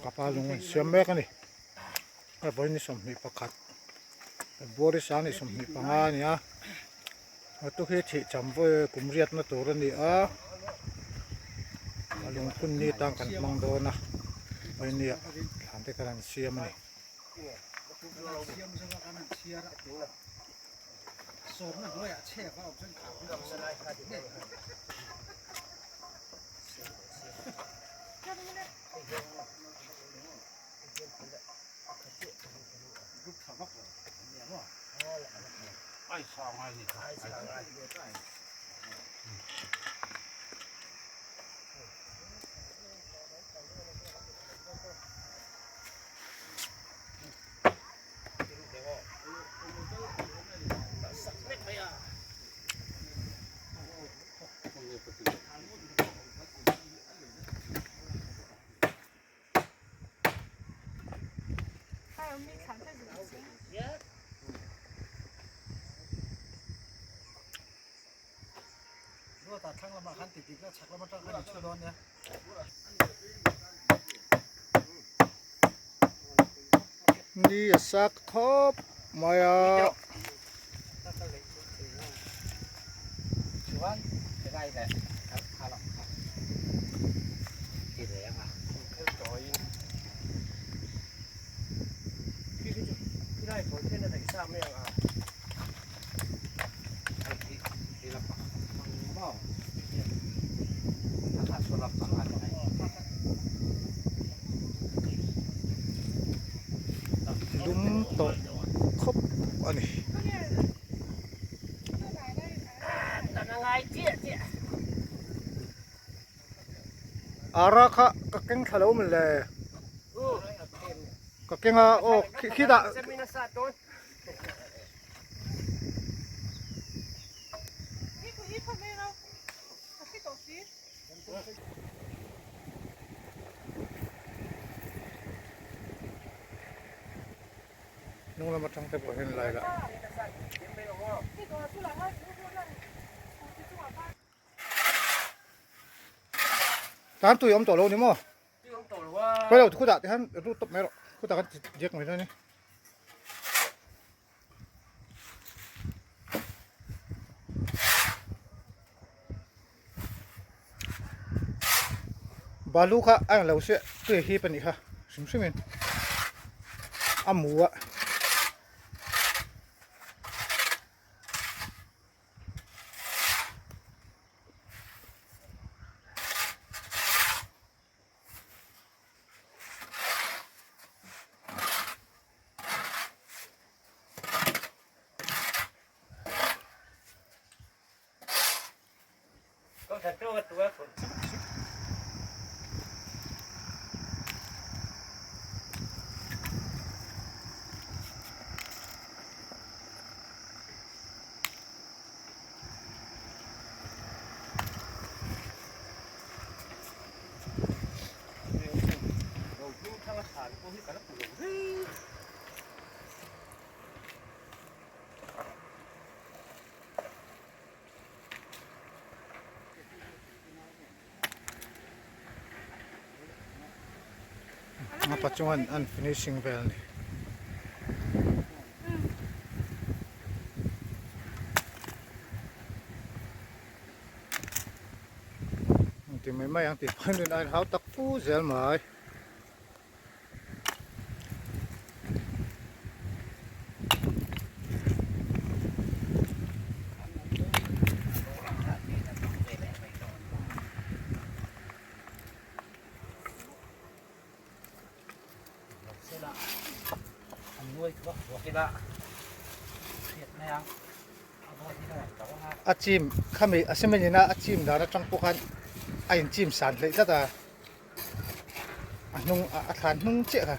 Kapa lung an siam mek a ni. Hei vawiin ni 21 February sang ni 25 a ni a. Hatu hi thih cham vawi kum riatna tur a ni a. A lungphun ni tan kan hmang dawn a. Vawiin ni ah thlan te khan an siam a ni. Ni a sak khawp mai a. Lum tawh khawp a ni. Ara kha ka keng thla lo mawle. Ka keng a aw khi dah. Hnung lam atang te pawh hian lai lah. Tan tui awm tawh lo ni maw? Khawi lo khutah te hian ru tawp mai rawh. Khutah kan ti diak mai dawn a ni. Balu kha a englo se tui a hip a nih kha hrim hrim in a mu a. A pachungan an finishing vel a ni. Ti mai mai ang tih pawn rin a inhau tak fu zel mai. A chim khami a cement ina a chim dan atang pawh khan a in chim san hleih tlat a a hnung a thlan hnung chiah kha.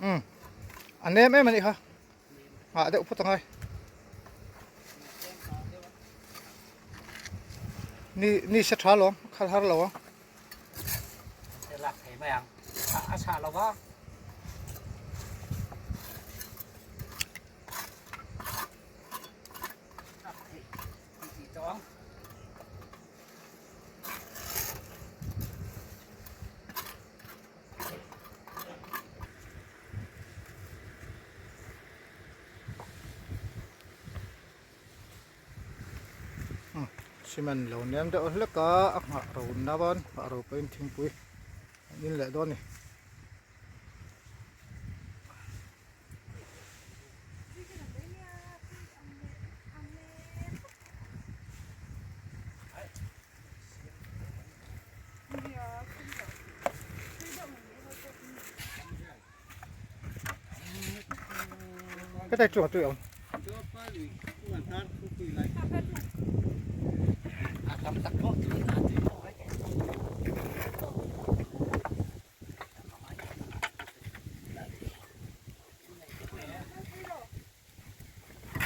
Umm a nem em a nih kha nghah deuh phawt angai ni ni se tha lawm khal har lo ang. A chhah lo va. Cement lo nem deuh hlek a a nghah ro na ban nghah ro pawhin thingpui an in leh dawn a ni. Cái tay chuột tôi không?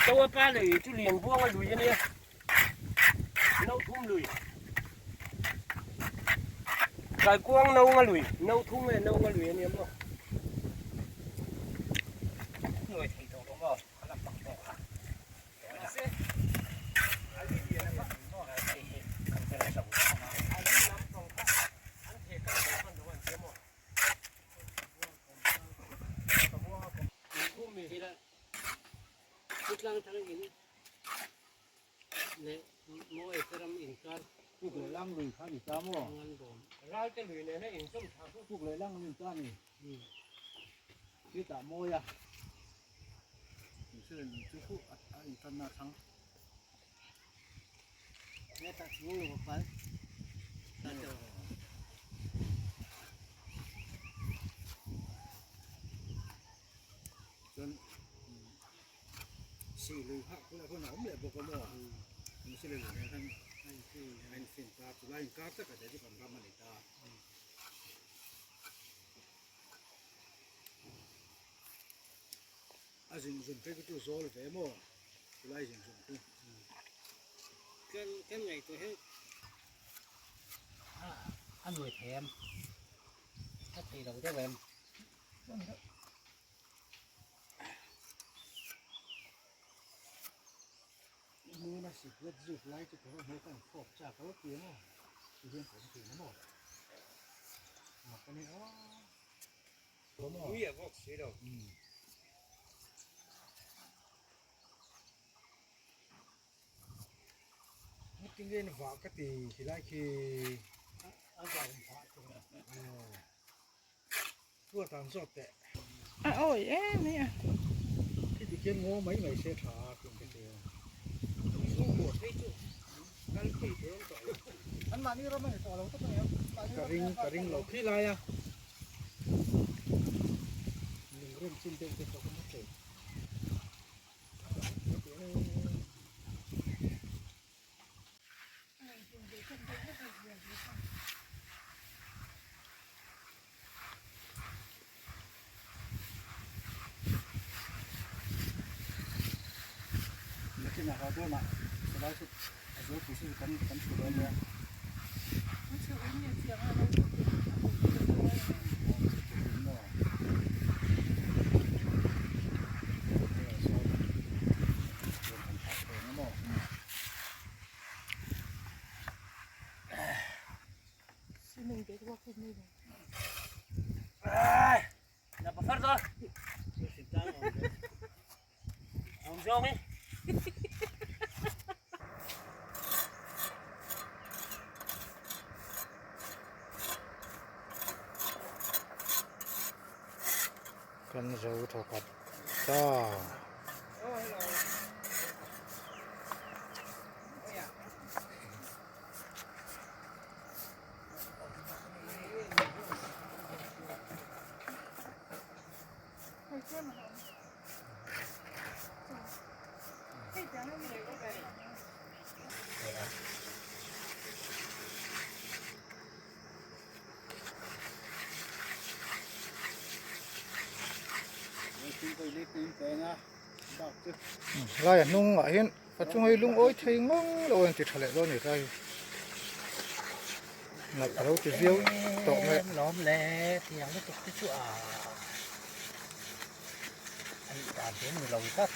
Zopa lui chu Lianbuanga lui a nia, Nothum lui, Kaikuang Nonga lui, Nothum nge Nonga lui a nia maw? Nuai thei tawh lo maw? A lampang pawh kha. A nuai thei em? A thei lo deuh em? A awi em mai a. Kan zo thawkhat ta. Lai a hnungah hian a chunga hi lungawi thei ngang lo a inti tha leh dawn a ni tlai hi. Nalh a lo ti viau tawh mai. Lawm le tiang lutuk te chu a a nih dan te ni lo tlat.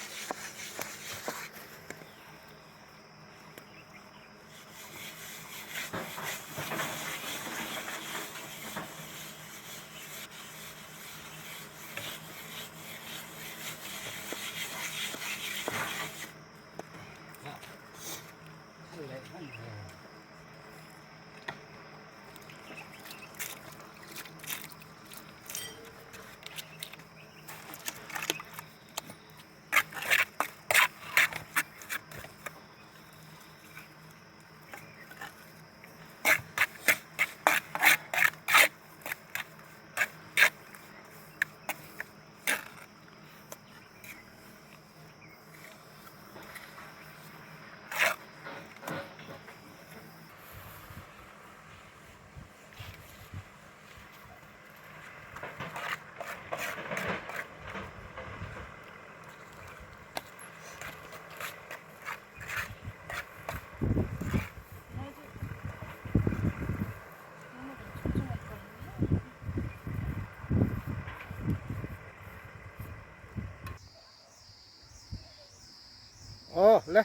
Aw le.